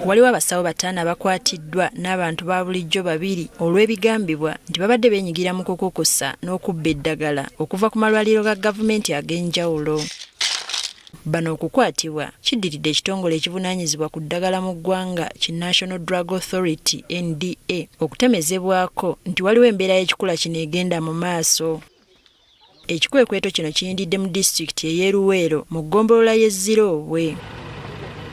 Waliwo abasawo bataano abakwatiddwa n'abantu ba bulijjo babiri olw'ebigambibwa nti babadde beenyigira mu kukukusa n'okubba eddagala okuva ku malwaliro ga gavumenti ag'enjawulo. Bano okukwatibwa kiddiridde ekitongole ekivunaanyizibwa ku ddagala mu ggwanga ki National Drug Authority, NDA, okutemezebwako nti waliwo embeera y'ekikula kino egenda mu maaso. Ekikwekweto kino kiyindidde mu disitulikiti ey'e Luweero mu ggombolola y'e Ziroobwe.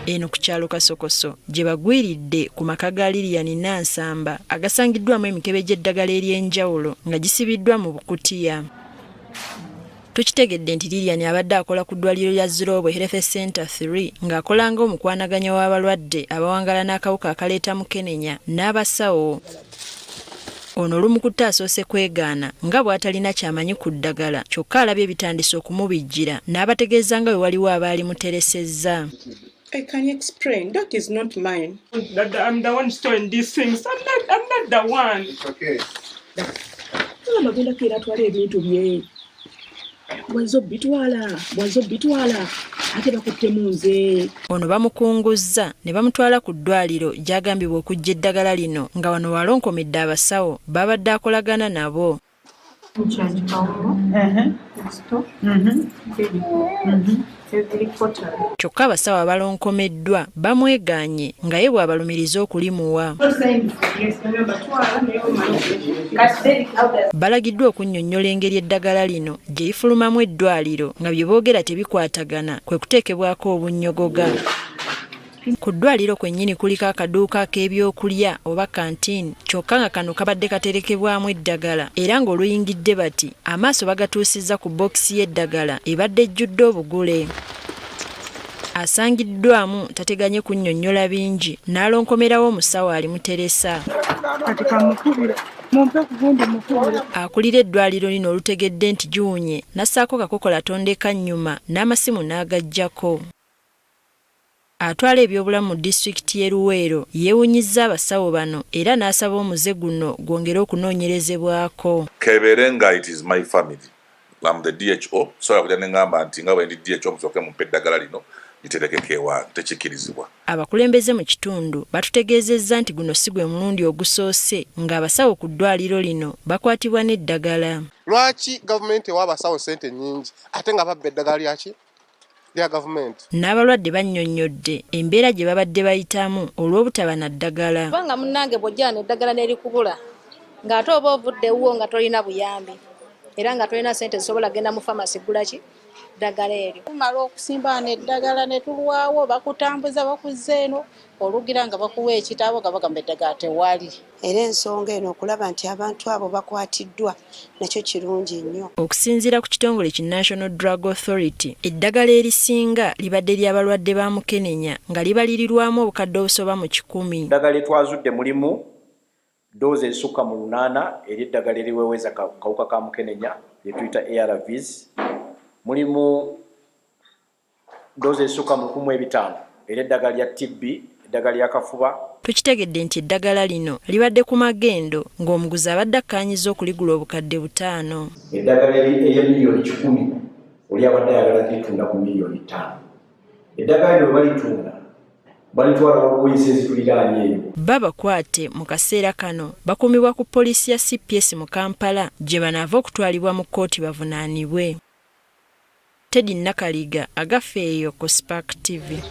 Eno ku kyalo Kasokoso gye bagwiridde ku maka ga Lilian Nansamba agasangiddwamu emikebe gy'eddagala ery'enjawulo nga gisibiddwa mu bukutiya. Tukitegedde nti Lilian abadde akola ku ddwaliro lya Ziroobwe Health Center 3 ng'akola ng'omukwanaganya w'abalwadde abawangaala n'akawuka akaleeta mukenenya n'abasawo. Ono olumukutte asoose kwegaana nga bw'atalina ky'amanyi ku ddagala kyokka alabye bitandise okumubijjira n'abategeeza nga bwe waliwo abaalimuteresezza. I can explain. That is not mine. That I'm the one storing these things. I'm not the one. It's okay. Agamba agenda keera atwala ebintu bye. Bwazze obitwala, bwazze obitwala ate bakuttemu nze. Ono bamukunguzza ne bamutwala ku ddwaaliro gy'agambibwa okuggya eddagala lino nga wano w'alonkomedde abasawo b'abadde akolagana nabo. Kyokka abasawo abalonkomeddwa bamwegaanye nga ye bw'abalumiriza okulimuwa. Balagiddwa okunnyonnyola engeri eddagala lino gye lifulumamu eddwaaliro nga bye boogera tebikwatagana kwe kuteekebwako obunnyogoga. Ku ddwaaliro kwennyini kuliko akaduuka ak'ebyokulya oba canteen kyokka nga kano kabadde katerekebwamu eddagala era ng'oluyingidde bati amaaso bagatuusizza ku bbookisi y'eddagala ebadde ejjudde obugule. Asangiddwamu tateganye kunnyonnyola bingi n'alonkomerawo omusawo alimuteresa. Kati kamukubire mumpe ku gundi mukubire. Akulira eddwaaliro lino olutegedde nti giwunye n'assaako kakokola tondeka nnyuma n'amasimu n'agaggyako. Atwala ebyobulamu mu disitulikiti y'e Luweero yeewunyizza abasawo bano era n'asaba omuze guno gwongere okunoonyerezebwako. Kebeere nga it is my family, am the DHO, sobola kujja ne ngamba nti nga bwendi DHO musooke mumpe eddagala lino literekeko ewange, tekikkirizibwa. Abakulembeze mu kitundu batutegeezezza nti guno si gwe mulundi ogusoose ng'abasawo ku ddwaaliro lino bakwatibwa n'eddagala. Lwaki gavumenti ewa abasawo ssente nnyingi ate nga babba eddagala lyaki lya gavumenti? N'abalwadde bannyonnyodde embeera gye babadde bayitamu olw'obutaba na ddagala. Kubanga munnange bw'ojja wano eddagala ne likubula ng'ate oba ovudde ewuwo nga tolina buyambi era nga tolina ssente zisobola kugenda mu famasi kugula ki ddagala eryo. Tumala okusimba wano eddagala ne tulwawo bakutambuza bakuzza eno olugira nga bakuwa ekitabo nga bagamba eddagala tewali. Era ensonga eno okulaba nti abantu abo bakwatiddwa nakyo kirungi nnyo. Okusinziira ku kitongole ki National Drug Authority, eddagala erisinga libadde lya balwadde ba mukenenya nga libalirirwamu obukadde obusoba mu kikumi. Eddagala lyetwazudde mulimu doozi ezisukka mu lunaana ery'eddagala eriweweeza kawuka ka mukenenya lyetuyita ARVs, mulimu doozi ezisukka mu 1500 ery'eddagala lya TB, eddagala lya kafuba. Tukitegedde nti eddagala lino libadde ku magendo ng'omuguzi abadde akkaanyizza okuligula obukadde 500. Eddagala erya miliyoni 100 oli abadde ayagala litunda ku miliyoni 5. Eddagala lino bwe balitunda balitwala waliwo ensi ezituliraanye eyo. Babakwate mu kaseera kano bakuumibwa ku poliisi ya cps mu Kampala gye banaava okutwalibwa mu kkooti bavunaanibwe. Teddy Nakaliga, Agafeeyo ku Spark TV.